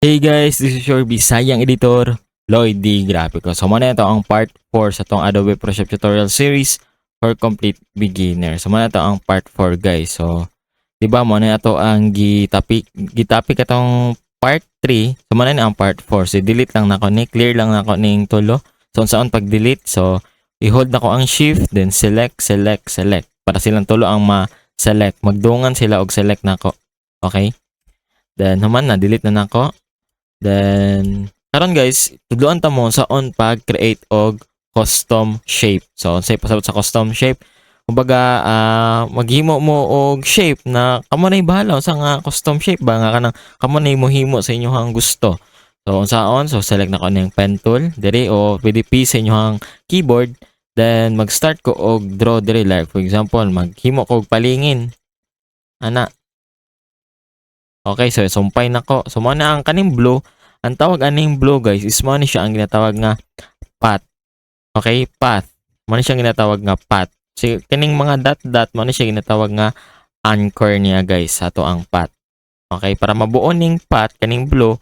Hey guys, this is your Bisayang editor, Lloyd D. Grafico. So, mao na ito ang part 4 sa atong Adobe Photoshop tutorial series for complete beginner. So, mao na ito ang part 4, guys. So, di ba mao na ito ang gitapik atong part 3. So, mao na ni ang part 4. So, delete lang nako ni, clear lang nako ning tulo. So, unsaon pag-delete? So, i-hold nako ang shift, then select, select, select. Para silang tulo ang ma-select. Magdungan sila og select nako. Okay? Then, human na, delete na nako. Then, karon guys, tudloan ta mo unsaon pag-create og custom shape. So, unsay pasabot sa custom shape? Kumbaga, maghimo mo og shape na kamo na bahala unsa nga custom shape ba nga kanang kamo na mohimo sa inyohang gusto. So, unsaon? So, select na ko ning pen tool diri o pwede P sa inyohang keyboard. Then, mag-start ko og draw diri, like for example, maghimo ko og palingin. Ana. Okay, so sumpay na ko. So, mao na ang kaning blue. Ang tawag aning blue, guys, is mao ni siya ang ginatawag nga path. Okay, path. Mao ni siya ginatawag nga path. So, kining mga dot dot, mao ni siya ginatawag nga anchor niya, guys, sa ato ang path. Okay, para mabuo ning path kaning blue,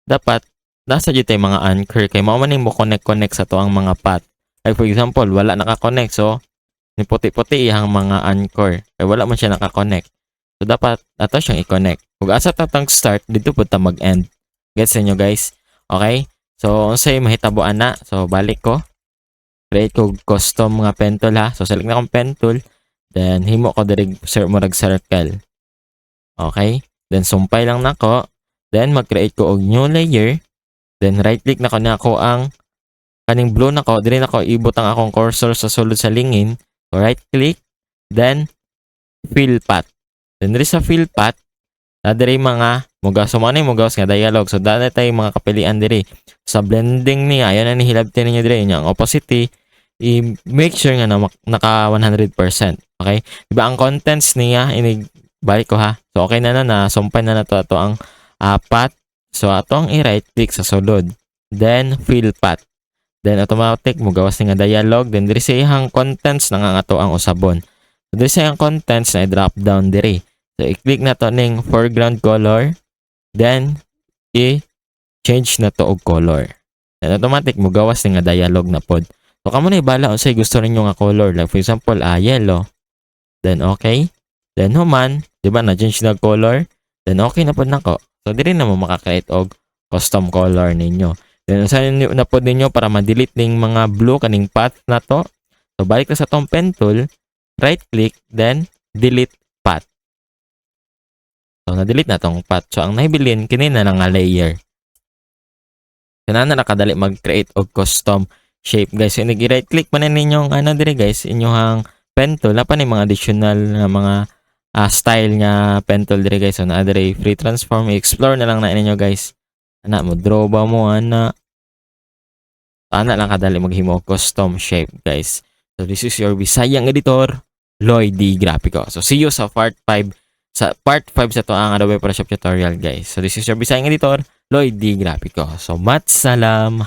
dapat nasa jud tay mga anchor kay mao man ning mo connect connect sa ato ang mga path. Like for example, wala naka-connect, so ni puti-puti iyang mga anchor kay wala man siya naka-connect. So dapat ato siyang i-connect. Ug asa ta tang start dito pud ta mag-end. Gets ninyo, guys? Okay? So unsay mahitabo ana? So balik ko. Create ko custom nga pen tool ha. So select na akong pen tool. Then himo ko diri sir murag circle. Okay? Then sumpay lang nako. Then mag-create ko og new layer. Then right click na ko nako ang kaning blue nako, diri nako ibutang akong cursor sa sulod sa lingin. So right click, then fill path. Then diri sa fill path, na diri mga mugawas, so mao na yung mugawas nga dialog. So dana tay mga kapilian diri. Sa blending niya, ayan na ni hilabti ninyo diri nya ang opacity, i-make sure nga na naka 100%. Okay? Diba ang contents niya inig balik ko ha. So okay na na na sumpay na na to ato ang path. So atong i-right click sa sulod. Then fill path. Then automatic mugawas ni nga dialog. Then diri sa iyang contents na nga ato ang usabon. So diri sa iyang contents na i-drop down diri. So i-click na to ning foreground color. Then i-change na to og color. Then automatic mugawas ni nga dialog na pod. So kamo na bahala unsay gusto ninyo nga color. Like for example, yellow. Then okay. Then human, di ba na change na color? Then okay na pod nako. So diri na mo maka-create og custom color ninyo. Then unsa na pod ninyo para ma-delete ning mga blue kaning path na to. So balik na sa tong pen tool, right click, then delete path. So na-delete na tong path. So ang nahibilin kini na lang nga layer. Kana na nakadali mag-create og custom shape, guys. So nag right click man na ninyong ano diri, guys, inyong pen tool, naa pa ni mga additional nga mga style nga pen tool diri, guys. So naa diri free transform, explore na lang na ninyo, guys. Ana mo draw ba mo ana. Ana lang kadali maghimo og custom shape, guys. So this is your Bisayang editor, Lloyd D. Grafico. So see you sa part 5 sa to ang Adobe Photoshop tutorial, guys. So this is your Bisayang editor, Lloyd D. Grafico. So mat salam.